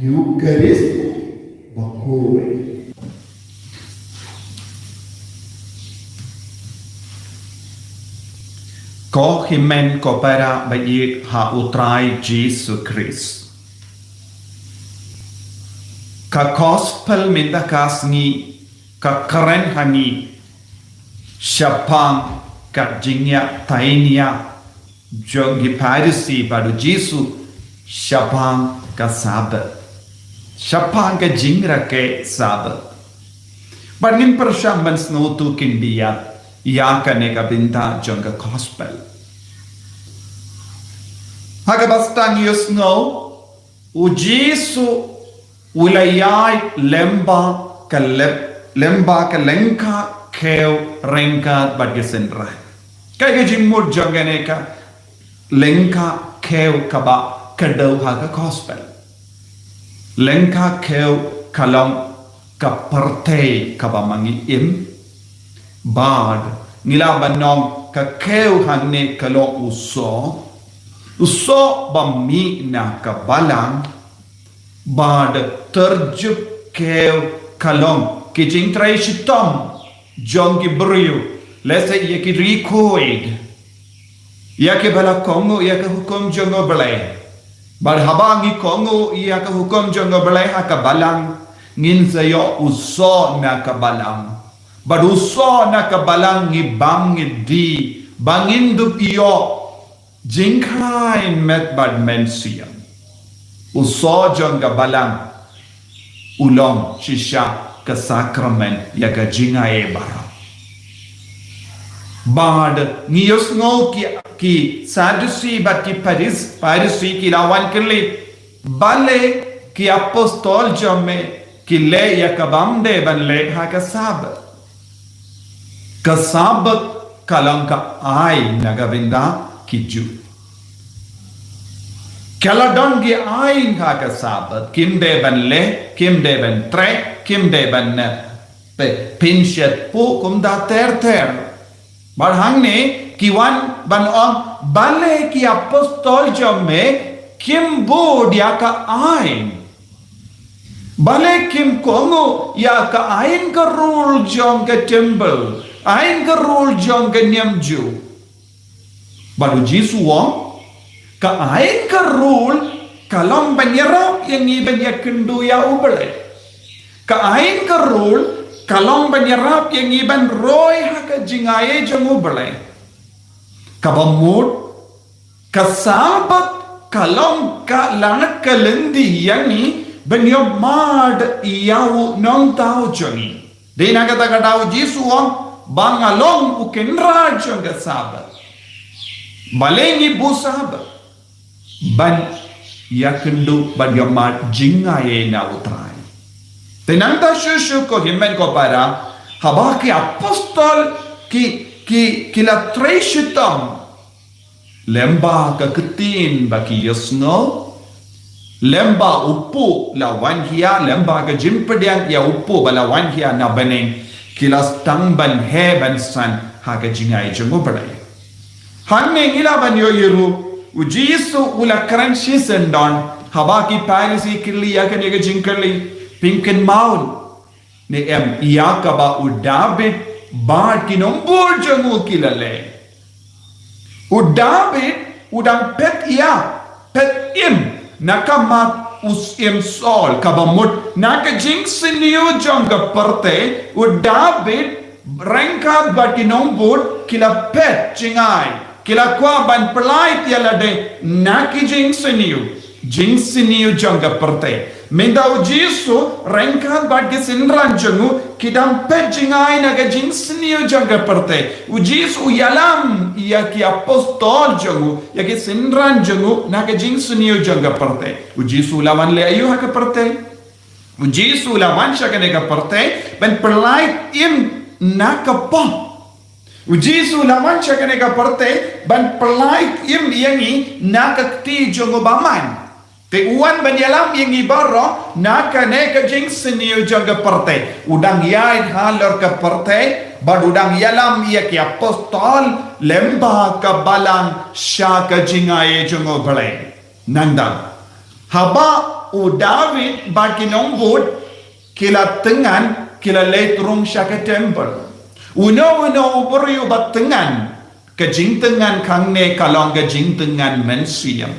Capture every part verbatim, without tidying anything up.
Eucharist bakhuid. Ko hynmen ko para ba ïeit ha U Trai Jisu Khrist. Ka gospel mynta ka sngi ka kren ha ngi shaphang ka jingïatainia jong ki Pharisi bad U Jisu shaphang ka Sabbath. Shaphang ka jingrakhe Sabbath. Bad ngin pyrshang ban sngewthuh khyndiat ïa kane ka bynta jong ka gospel. Ha kaba sdang ïohsngew, U Jisu u la ïaid lyngba ka lep, lyngba ka lyngkha khew ryngkat bad ki synran. Kaei ka jingmut jong kane ka lyngkha khew kaba kdew ha ka gospel? Lyngkha khew ka long ka pyrthei kaba ma ngi im. Bad ngi lah ban ong ka khew hangne ka long u soh, u soh ba mih na ka balang. Bad tyrjup khew ka long ki jingtrei shitom jong ki briew, lehse ïa ki riewkhuid, ïa kiba la kohnguh ïa ka hukum jong U Blei. Bad haba ngi kohnguh ïa ka hukum jong U Blei ha ka balang, ngin sa ïoh u soh na ka balang. Bad u soh na ka balang ngi bam ngi die ba ngin dup ïoh jingkhlaiñ met bad mynsiem. U soh jong ka balang u long shisha ka sakramen ïa ka jingai baroh. Bad ngi ïohsngew ki, ki Sadusi bad ki Pharis-, Pharisi ki la wan kylli, balei ki apostol jong me ki leh ïa kaba ym dei ban leh ha ka Sabbath? Ka Sabbath ka long ka aiñ na ka bynta ki Jiw. Ka la don ki aiñ ha ka Sabbath, kim dei ban leh, kim dei ban treh, kim dei ban, eh, pe-, pynshet puh, kumta ter ter. Bad hangne ki wan ban ong, balei ki apostol jong me kim bud ïa ka aiñ? Balei kim kohnguh ïa ka aiñ ka rule jong ka temple, aiñ ka rule jong ka niam Jiw? Bad U Jisu u ong, ka aiñ ka rule ka long ban ïarap ïa ngi ban ïakynduh ïa U Blei. Ka aiñ ka rule ka long ban ïarap ïa ngi ban roi ha ka jingai jong U Blei. Kaba mut, ka Sabbath ka long ka lad ka lynti ïa ngi ban ïohmad ïa U Nongthaw jong ngi. Dei na kata ka daw U Jisu u ong ba nga long U Kynrad jong ka Sabbath. Balei ngi buh Sabbath? Ban ïakynduh, ban ïohmad jingai na U Trai. Te nangta shuh shuh ko hynmen ko para, haba ki apostol ki, ki, ki la trei shitom, lem bad ka ktien ba ki ïohsngew, lem bad u puh la wan hia, lem bad ka jingpdiang ïa u puh ba la wan hia na bneng, ki la sdang ban heh ban san ha ka jingai jong U Blei. Hangne ngi lah ban ïohi ruh, U Jisu u la kren shisyndon, haba ki Pharisi ki kylli ïa kane ka jingkylli, phin kynmaw ne em ïa kaba u David bad ki nongbud jong u ki la leh. U David u dang phet ïa, phet im na ka mat u Syiem Saul, kaba mut na ka jingsniew jong ka pyrthei, u David ryngkat bad ki nongbud ki la phet jingai, ki la kwah ban pyllait ïa lade na ki jingsniew, jingsniew jong ka pyrthei. Mynta U Jisu ryngkat bad ki synran jong u ki dang phet jingai na ka jingsniew jong ka pyrthei. U Jisu u ïalam ïa ki apostol jong u, ïa ki synran jong u na ka jingsniew jong ka pyrthei. U Jisu u la wan leh aïu ha ka pyrthei? U Jisu u la wan sha kane ka pyrthei ban pyllait im na ka pop. U Jisu u la wan sha kane ka pyrthei ban pyllait im ïa ngi na ka kti jong u bymman. Te u wan ban ïalam ïa ngi baroh na kane ka jingsniew jong ka pyrthei. U dang ïaid halor ka pyrthei bad u dang ïalam ïa ki apostol lem bad ka balang sha ka jingai jong U Blei. Nangta, haba U David bad ki nongbud ki la tyngan, ki la leit rung sha ka temple. Uno uno u briew ba tyngan, ka jingtyngan hangne ka long ka jingtyngan mynsiem.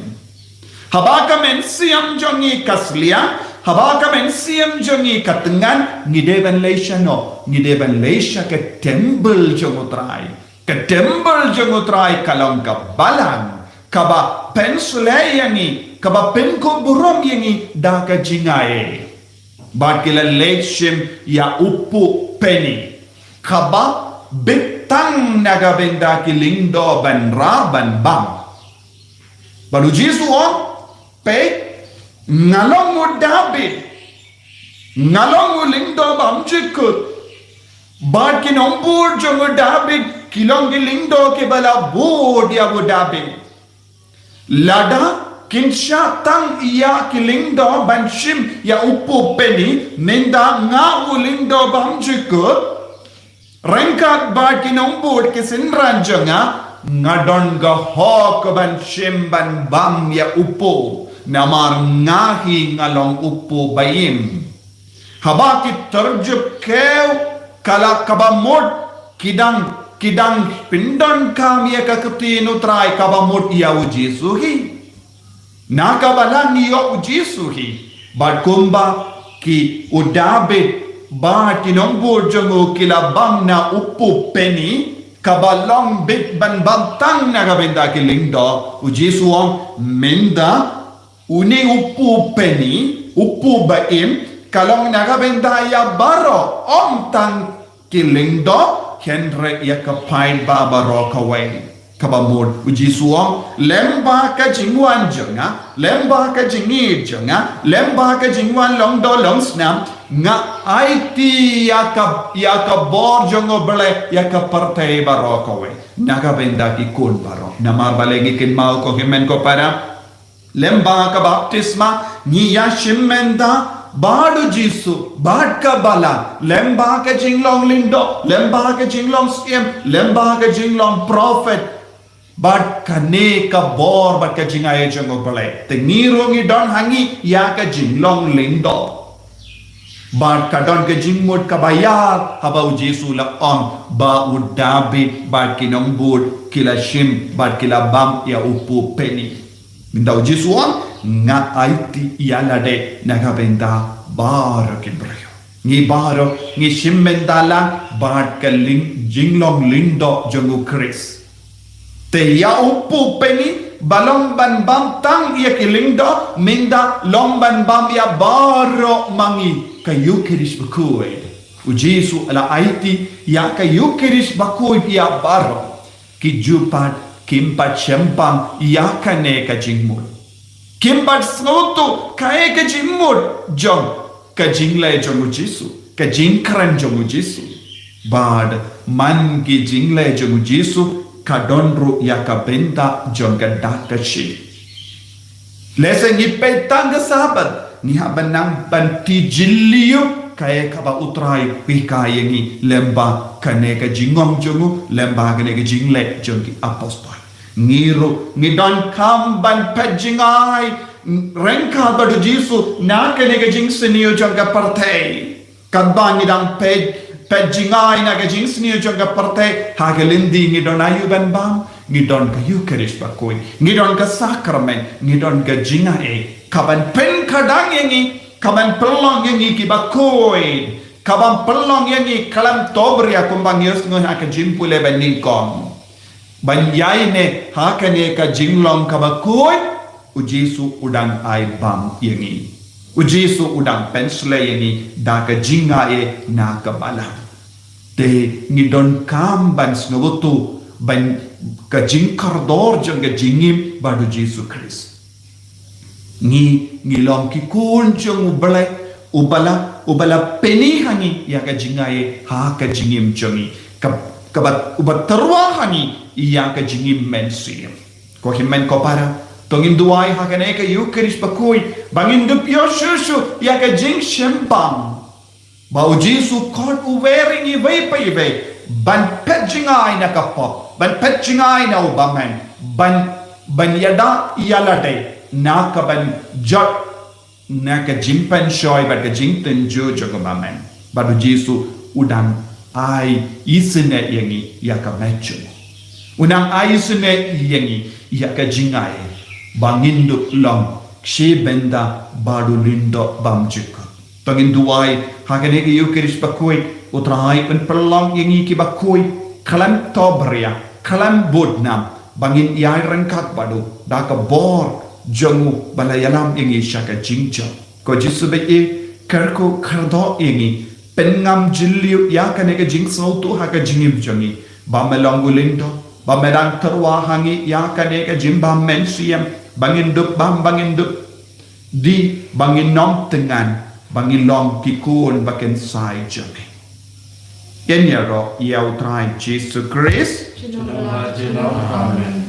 Haba ka mynsiem jong ngi ka sliang, haba ka mynsiem jong ngi ka tyngan, ngi dei ban leit shano, ngi dei ban leit sha ka temple jong U Trai. Ka temple jong U Trai ka long ka balang kaba pynshlei ïa ngi, kaba pynkup burom ïa ngi da ka jingai. Bad ki la leit shim ïa u puh peni, kaba bit tang na ka bynta ki lyngdoh ban rah ban bam. Bad U Jisu u ong, peit, nga long U David, nga long u lyngdoh bymjukut. Bad ki nongbud jong U David ki long ki lyngdoh kiba la bud ïa U David. Lada kin shah tang ïa ki lyngdoh ban shim ïa u puh peni, mynta nga u lyngdoh bymjukut, ryngkat bad ki nongbud ki synran jong nga, nga don ka hok ban shim ban bam ïa u puh, namar nga hi nga long u puh ba im. Haba ki tyrjup kiew, ka la kaba mut, ki dang, ki dang pyndonkam ïa ka ktien U Trai kaba mut ïa U Jisu hi. Na ka balang ïa U Jisu hi. Bad kumba ki U David bad ki nongbud jong u ki la bam na u puh peni, kaba long bit ban bam tang na ka bynta ki lyngdoh, U Jisu u ong, mynta une u puh peni, u puh ba im, ka long na ka bynta ïa baroh, ym tang ki lyngdoh, hynrei ïa ka paidbah baroh kawei. Kaba mut U Jisu u ong, lem bad ka jingwan jong nga, lem bad ka jingïeit jong nga, lem bad ka jingwan long doh long snam, nga aiti ïa ka, ïa ka bor jong U Blei ïa ka pyrthei baroh kawei. Na ka bynta ki khun baroh. Namar balei? Ngi kynmaw ko hynmen ko para, lem bad ka baptisma ngi ïa shim mynta bad U Jisu, bad ka balang, lem bad ka jinglong lyngdoh, lem bad ka jinglong syiem, lem bad ka jinglong prophet, bad kane ka bor bad ka jingai jong U Blei. Te ngi ruh ngi don ha ngi ïa ka jinglong lyngdoh. Bad ka don ka jingmut kaba ïar haba U Jisu u la ong ba U David bad ki nongbud ki la shim bad ki la bam ïa u puh peni. Mynta U Jisu u ong, nga aiti ïa lade na ka bynta baroh ki briew. Ngi baroh ngi shim bynta lang bad ka ling, jinglong lyngdoh jong U Khrist. Te ïa u puh peni, ba long ban bam tang ïa ki lyngdoh, mynta long ban bam ïa baroh ma ngi. Ka Ïukharist bakhuid, U Jisu u la aiti ïa ka Ïukharist bakhuid ïa baroh. Ki ju pat kim pat shemphang ïa kane ka jingmut. Kim pat sngewthuh kaei ka jingmut jong ka jingleh jong U Jisu, ka jingkren jong U Jisu. Bad man ki jingleh jong U Jisu, ka don ruh ïa ka bynta jong ka dak ka shi. Lehse ngi peit tang ka Sabbath, ngi hap ban nang ban tip jylliew kaei kaba U Trai u hikai ïa ngi lem bad kane ka jingong jong u, lem bad kane ka jingleh jong ki apostol. Ngi ruh ngi donkam ban peit jngai ryngkat bad U Jisu na kane ka jingsniew jong ka pyrthei. Katba ngi dang peit, peit jngai na ka jingsniew jong ka pyrthei, ha ka lynti ngi don aïu ban bam? Ngi don ka Ïukharist bakhuid, ngi don ka sakramen, ngi don ka jingaiei kaban pynkhlaiñ ïa ngi, kaban pynlong ïa ngi kiba khuid, kaban pynlong ïa ngi khlem tobria kumba ngi ïohsngew ha ka jingpule ba nyngkong. Ban ïai ne ha kane ka jinglong kaba khuid, U Jisu u dang ai bam ïa ngi. U Jisu u dang pynshlei ïa ngi da ka jingaiei na ka balang. Te ngi donkam ban sngewthuh ban ka jingkordor jong ka jingim bad U Jisu Khrist. Ngi, ngi long ki khun jong U Blei, uba la, uba la pyni ha ngi ïa ka jingaiei ha ka jingim jong ngi. Ka, kaba, uba tyrwa ha ngi ïa ka jingim mynsiem. Ko hynmen ko para, to ngin duwai ha kane ka Ïukharist bakhuid, ba ngin dup ïoh shuh shuh ïa ka jingshemphang. Ba U Jisu u khot uwei ring iwei pa iwei ban peit jngai na ka pop, ban peit jngai na u bymman, ban, ban ïada ïa lade na kaban jot na ka jingpynshoi bad ka jingtynjuh jong u Bamem. Bad u Jisu u dang ai isynei ïa ngi ïa ka met jong u. U dang ai isynei ïa ngi ïa ka jingai ba ngin dup long shi bynta bad u lyngdoh bymjukut. To ngin duwai ha kane ka Ïukharist bakhuid, u Trai un pynlong ïa ngi kiba khuid, khlem to bria, khlem bud nam, ba ngin ïai ryngkat bad u da ka bor jong u ba la ïalam ïa ngi sha ka jingjop. Ko Jisu bad i, kyrkhu kyrdoh ïa ngi, pynngam jylliew ïa kane ka jingsngewthuh ha ka jingim jong ngi, ba me long u lyngdoh, ba me dang tyrwa ha ngi ïa kane ka jingbam mynsiem, ba ngin dup bam, ba ngin dup dih, ba ngin ym tyngan, ba ngin long ki khun ba kynsai jong me. Ïaroh ïa u Trai Jisu Khrist. Junom la junom. Amen.